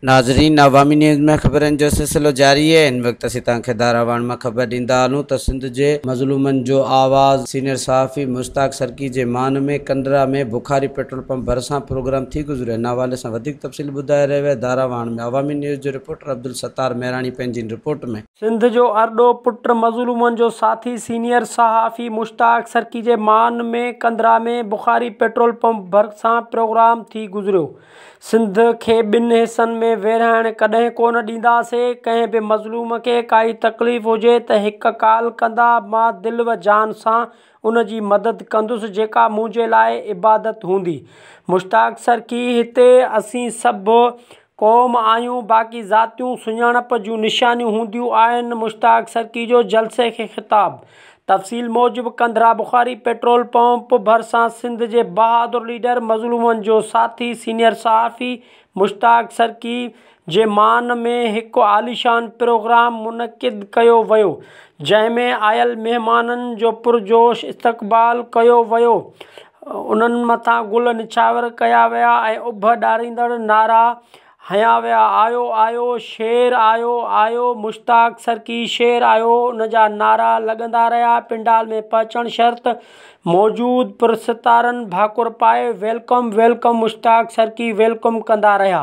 ناظرين عوامي نيوز ۾ خبرن جو سلسلو جاري آهي هن وقت اسين توهان کي ڌاراواڻ مان خبر ڏيندا هلون ته سنڌ جي مظلومن جو آواز سينيئر صحافي مشتاق سرڪي جي مان ۾ ڪنڊرا ۾ بخاري پيٽرول پمپ ڀرسان پروگرام ٿي گذريو ان حوالي سان وڌيڪ تفصيل ٻڌائي رهيو آهي ڌاراواڻ ۾ عوامي نيوز جو رپورٽر عبدالستار مهراڻي پنهنجي رپورٽ ۾. سنڌ جو ارڏو پٽ مظلومن جو ساٿي سينيئر صحافي مشتاق سرڪي جي مان ۾ ڪنڌرا ۾ بخاري پيٽرول پمپ ڀرسان پروگرام ٿي گذريو. سنڌ کي ٻن حصن ۾ ورهائڻ ڪڏهن ڪونه ڏينداسين، ڪنهن به مظلوم کي ڪائي تڪليف هجي ته هڪ ڪال ڪندا، مان دل و جان سان ان جي مدد ڪندس جيڪا منهنجي لاء عبادت هوندي. مشتاق سرڪي هتي اسين سڀ قوم آهيون باقي ذاتيون سڃاڻپ جون نشانيون هونديون آهن، مشتاق سرڪي جو جلسي کي خطاب. تفصيل موجب ڪنڌرا بخاري پيٽرول پمپ ڀرسان سنڌ جي بهادر ليڊر مظلومن جو ساٿي سينيئر صحافي مشتاق سرڪي جي مان ۾ هڪ عاليشان پروگرام منعقد ڪيو ويو جنهن ۾ آيل مهمانن جو پرجوش استقبال ڪيو ويو انهن مٿان گل نڇاور ڪيا ويا ۽ اڀ ڏاريندڙ نعرا هنيا ويا آيو آيو شير آيو آيو مشتاق سرڪي شير آيو ان جا نعرا لڳندا رهيا پنڊال ۾ پهچڻ شرط موجود پرستارن ڀاڪر پائي welcome welcome Mushtaq Sarki welcome ڪندا رهيا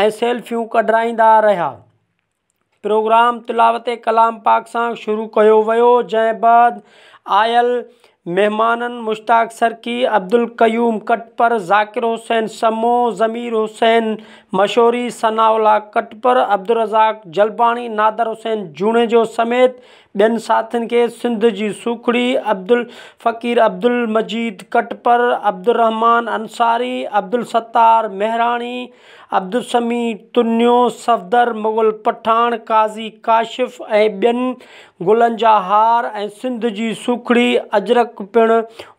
۽ سيلفيون ڪڍرائيندا رهيا. پروگرام تلاوت ڪلام پاڪ سان شروع ڪيو ويو، جنهن بعد آيل مهمانن مشتاق سرڪي، عبدالقيوم ڪٽپر، ذاڪر حسين سمون، ضمير حسين مشوري، ثناء الله ڪٽپر، عبدالرزاق جلباڻي، نادر حسين جوڻيجو سميت ٻين ساٿين کي سنڌ جي سوکڙي عبدالفقير عبدالمجيد ڪٽپر، عبدالرحمان انصاري، عبدالستار مهراڻي، عبدالسميع تنيو، صفدر مغل پٺاڻ، قاضي ڪاشف ۽ ٻين گلن جا هار ۽ سنڌ جي سوکڙي اجرڪ پڻ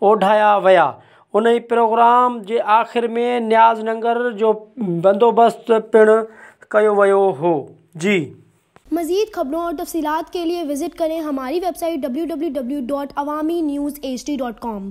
اوڍايا ويا. انهي پروگرام جي آخر ۾ نياز ننگر جو بندوبست پڻ ڪيو ويو هو. جي. मज़ीद खबरों और तफसीलात के लिए विज़िट करें हमारी वेबसाइट www.awamiNewsHD.com।